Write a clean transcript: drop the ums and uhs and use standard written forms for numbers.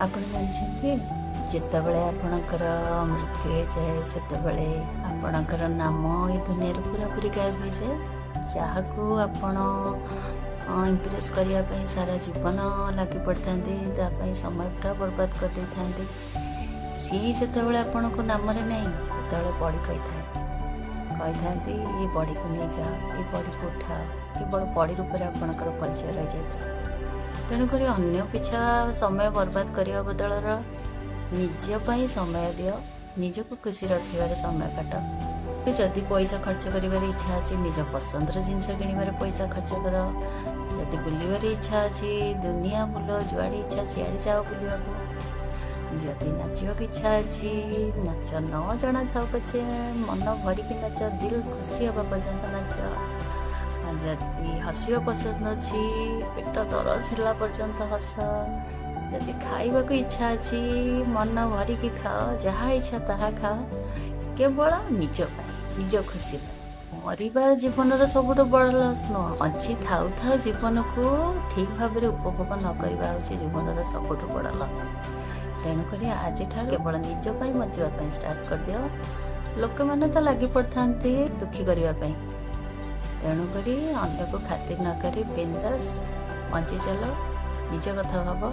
ଆପଣ ଜାଣିଛନ୍ତି, ଯେତେବେଳେ ଆପଣଙ୍କର ମୃତ୍ୟୁ ହେଇଯାଏ, ସେତେବେଳେ ଆପଣଙ୍କର ନାମ ଏ ଦୁନିଆରୁ ପୁରାପୁରି ଗାୟବ ହେଇଯାଏ। ଯାହାକୁ ଆପଣ ଇମ୍ପ୍ରେସ୍ କରିବା ପାଇଁ ସାରା ଜୀବନ ଲାଗି ପଡ଼ିଥାନ୍ତି, ତା ପାଇଁ ସମୟ ପୁରା ବର୍ବାଦ କରିଦେଇଥାନ୍ତି, ସିଏ ସେତେବେଳେ ଆପଣଙ୍କୁ ନାମରେ ନାହିଁ, ସେତେବେଳେ ବଡ଼ି କହିଥାନ୍ତି, "ଏ ବଡ଼ିକୁ ନେଇଯାଅ, ଏ ବଡ଼ିକୁ ଉଠାଅ।" କେବଳ ବଡ଼ି ରୂପରେ ଆପଣଙ୍କର ପରିଚୟ ରହିଯାଇଥାଏ। ତେଣୁକରି ଅନ୍ୟ ପିଛା ସମୟ ବର୍ବାଦ କରିବା ବଦଳର ନିଜ ପାଇଁ ସମୟ ଦିଅ। ନିଜକୁ ଖୁସି ରଖିବାରେ ସମୟ କାଟ। ବି ଯଦି ପଇସା ଖର୍ଚ୍ଚ କରିବାରେ ଇଚ୍ଛା ଅଛି, ନିଜ ପସନ୍ଦର ଜିନିଷ କିଣିବାରେ ପଇସା ଖର୍ଚ୍ଚ କର। ଯଦି ବୁଲିବାରେ ଇଚ୍ଛା ଅଛି, ଦୁନିଆ ବୁଲ, ଯୁଆଡ଼େ ଇଚ୍ଛା ସିଆଡ଼େ ଯାଅ ବୁଲିବାକୁ। ଯଦି ନାଚିବାକୁ ଇଚ୍ଛା ଅଛି, ନାଚ। ନ ଜଣା ଥାଉ ପଛେ ମନ ଭରିକି ନାଚ, ଦିଲ ଖୁସି ହେବା ପର୍ଯ୍ୟନ୍ତ ନାଚ। ଆଉ ଯଦି ହସିବା ପସନ୍ଦ ଅଛି, ପେଟ ଦରଜ ହେଲା ପର୍ଯ୍ୟନ୍ତ ହସ। ଯଦି ଖାଇବାକୁ ଇଚ୍ଛା ଅଛି, ମନ ଭରିକି ଖାଅ, ଯାହା ଇଚ୍ଛା ତାହା ଖାଅ। କେବଳ ନିଜ ପାଇଁ, ନିଜ ଖୁସି ପାଇଁ। ମରିବା ଜୀବନର ସବୁଠୁ ବଡ଼ ଲସ୍ ନୁହଁ। ବଞ୍ଚି ଥାଉ ଥାଉ ଜୀବନକୁ ଠିକ୍ ଭାବରେ ଉପଭୋଗ ନ କରିବା ହେଉଛି ଜୀବନର ସବୁଠୁ ବଡ଼ ଲସ୍। ତେଣୁକରି ଆଜିଠାରୁ କେବଳ ନିଜ ପାଇଁ ବଞ୍ଚିବା ପାଇଁ ଷ୍ଟାର୍ଟ କରିଦିଅ। ଲୋକମାନେ ତ ଲାଗି ପଡ଼ିଥାନ୍ତି ଦୁଃଖୀ କରିବା ପାଇଁ। ତେଣୁକରି ଅନ୍ୟକୁ ଖାତିର ନ କରି ବିନ୍ଦାସ ବଞ୍ଚି ଚାଲ। ନିଜ କଥା ଭାବ।